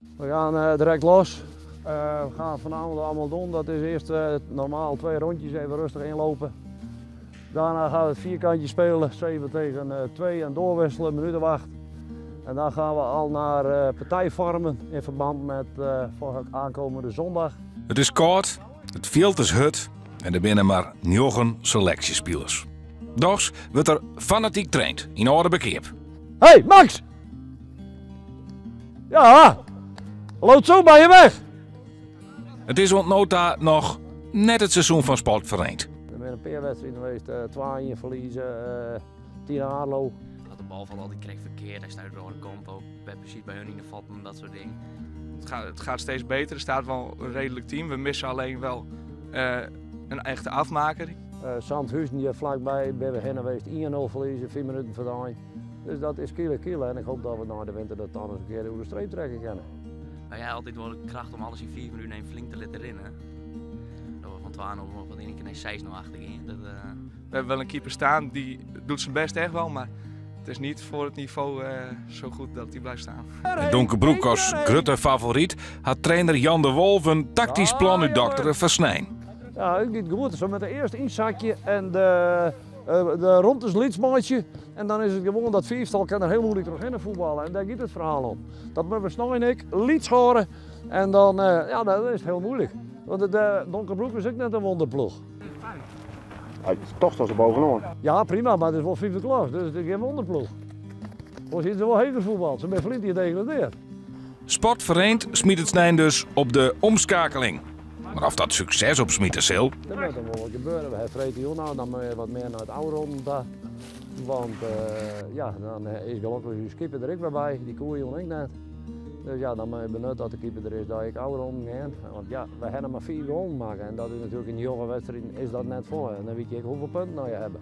We gaan direct los. We gaan vanavond allemaal doen. Dat is eerst normaal twee rondjes even rustig inlopen. Daarna gaan we het vierkantje spelen, 7 tegen 2 en doorwisselen, minuten wacht. En dan gaan we al naar partijvormen in verband met voor aankomende zondag. It is kâld, it fjild is hurd en der binne mar njoggen seleksjespilers. Dochs wurdt der fanatyk traind yn Aldeberkeap. Hey Max! Ja, loopt zo bij je weg. It is oant no ta noch net it seizoen fan Sport Vereent. Der binne in pear wedstriden west, 2-1 ferlieze, Tynaarlo. Dat de bal valt altijd krekt ferkeard, hy stuit de oare kant op, precies by hun yn de fuotten, dat soart dingen. Het gaat steeds beter, er staat wel een redelijk team. We missen alleen wel een echte afmaker. Zandhuizen hier vlakbij, ben we heen geweest, 1-0 verliezen, 4 minuten voor het eind. Dus dat is kiele kiele en ik hoop dat we na de winter dat dan eens een keer over de streep trekken kunnen. Maar jij altijd wel de kracht om alles in 4 minuten heen flink te laten rennen. Dat we van 12 nog wat in één keer naar 6-0 achter gaan. Dat. We hebben wel een keeper staan, die doet zijn best echt wel, maar het is niet voor het niveau zo goed dat hij blijft staan. Donkerbroek as grutte favoryt hat trainer Jan de Wolf in taktysk plan útdoktere foar snein. Ja, it giet goed. Zo met de eerste inzakje en de romtes lyts meitsje. En dan is it gewoan dat fiiftal kin der hiel moeilik trochhinne fuotballe. En dêr giet it ferhaal om. Dat moatte we snein ek lyts hâlde. En dan, ja, dan is it hiel muoilik. Want de Donkerbroek is ek net in wûnderploech. Toch staan ze bovenaan. Ja, prima, mar it is wol fyfde klas, dus it is gjin wûnderploech. Oars hiene se wol heger fuotballe, se binne ferline jier degradearre. Sport Vereent smyt it snein dus op de omskeakeling. Mar oft dat sukses opsmite sil? Der moat dan wol wat gebeure. We hawwe freedtejûn no, dan moatte je wat mear nei it ôfrûnen ta. Want ja, dan is gelokkich ús keeper der ek wer by. Dy koe jûn ek net. Dus ja, dan moatte je benutte dat de keeper der is dat ek ôfrûnen gean. Want ja, we hawwe mar 5 goalen makke en dat is natuerlik yn njoggen wedstriden is dat net folle. En dan witte je ek hoefolle punten no je hawwe.